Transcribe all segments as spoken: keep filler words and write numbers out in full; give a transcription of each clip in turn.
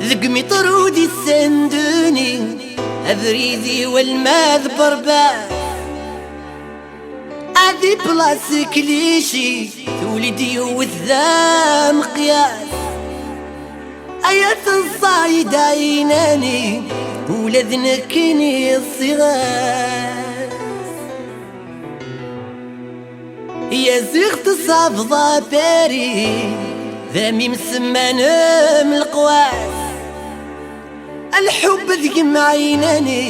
Deg umiṭru di Senduni, abrid-iw alma d Berber. Ad iplaṣ Klici, tuli-d yiwet d ameqyas. Ay at ṣṣayed ɛinani, ula d nekkini ẓẓiɣ-as. Yaziɣ tesɛebḍ a Paris, d amimsemman m leqwas. Lḥubb deg-m ɛinani,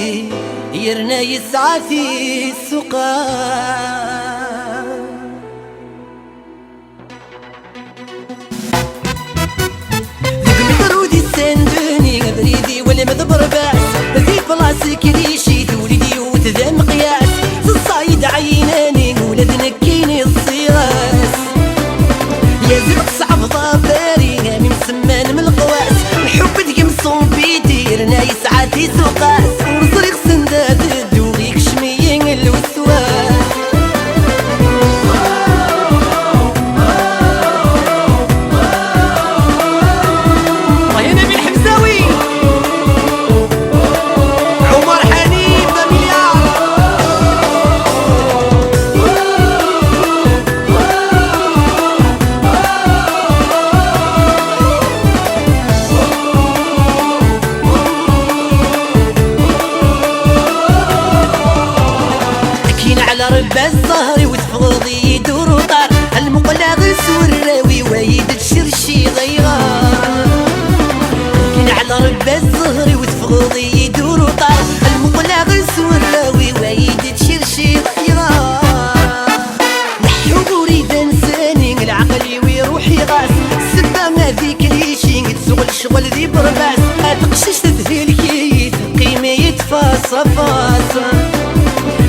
yerna yesɛa tisuqas. Deg umiṭru di Senduni, abrid-iw alma d Berber. Di plaṣ Klici, tuli-d yiwet d ameqyas. Ṣṣayed ɛinani, ula d nekkini ẓẓiɣ-as. Yaziɣ tesɛebḍ a Paris, amimsemman m leqwas. Lḥubb deg-m son piti, yerna yesɛa tisuqas. Ur ẓriɣ send ad dduɣ, ikcem-iyi lweswas. Aya Nabil Ḥemzawi. Ɛumar Ḥani, Familiar. Akin ɛla Rebbi zzher-iw teffɣeḍ-iyi-d ur uṭar. Lmuqleɣ s warraw-iw ay d-tcerciḍ ayɣer. Akin ɛla Rebbi zzher-iw teffɣeḍ-iyi-d ur uṭar. Lmuqleɣ s warraw-iw ay d-tcerciḍ ayɣer. Leḥḥuɣ ur iban sani, lɛeql-iw iruḥ iɣas. Ssebba ma di Klici, tsuɣ lecɣel di Berbas. Taqcict thelk-iyi, teqqim-iyi-d faṣ a faṣ.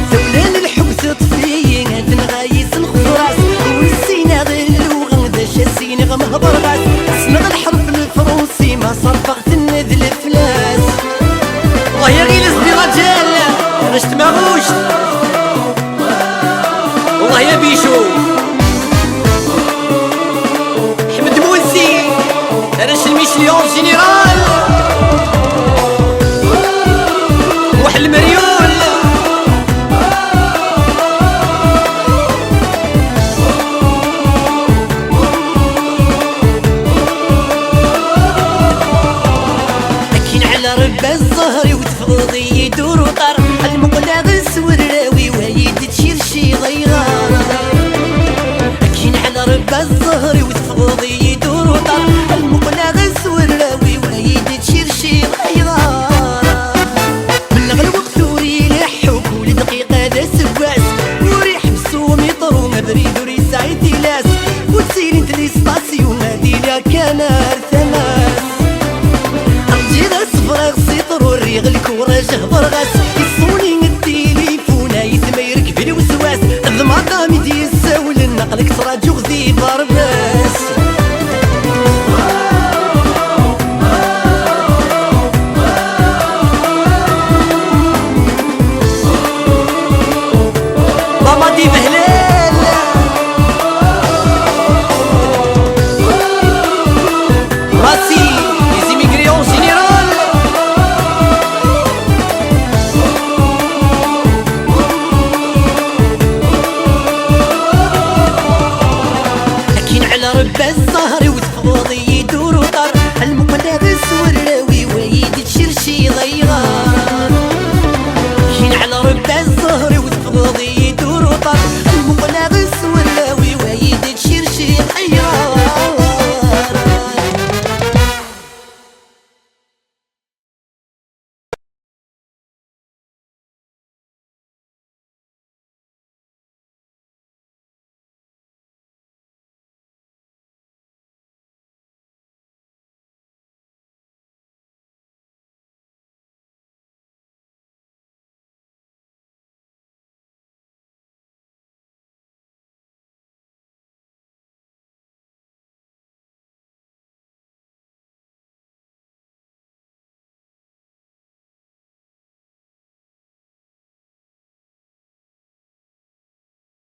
Tawla n lḥubb teṭṭef-iyi, tenɣa-yi s lxefras. Ur ssineɣ lluɣa, d acu as-iniɣ mhebber ɣas. Ssneɣ lḥerf lefransi, ma ṣerfeɣ-ten d leflas. Wellah ya Ɣilas di Raǧal, arrac n tmaɣuct. Wellah ya Bicu. Ḥmed Munsi, arrac n Michel en général. Muḥ Lmeryul. Akin ɛla Rebbi zzher-iw teffɣeḍ-iyi-d ur uṭar. Lmuqleɣ s warraw-iw ay d-tcerciḍ ayɣer. Akin ɛla Rebbi zzher-iw teffɣeḍ-iyi-d ur uṭar. Lmuqleɣ s warraw-iw ay d-tcerciḍ ayɣer. Menneɣ lweqt ur ileḥḥu, kul dqiqa d aseggas. Ur iḥebbes umiṭru, abrid ur yesɛi tilas. Ur ttilint les stations, ad iliɣ kan ar tama-s. Rǧiɣ asefreɣ s iṭru, rriɣ lkuraj, hḍreɣ-as. Iṣuni tilifun, ayetma irekb lweswas. D madam i d-yessawlen, aql-ak ttraǧuɣ di Berbas.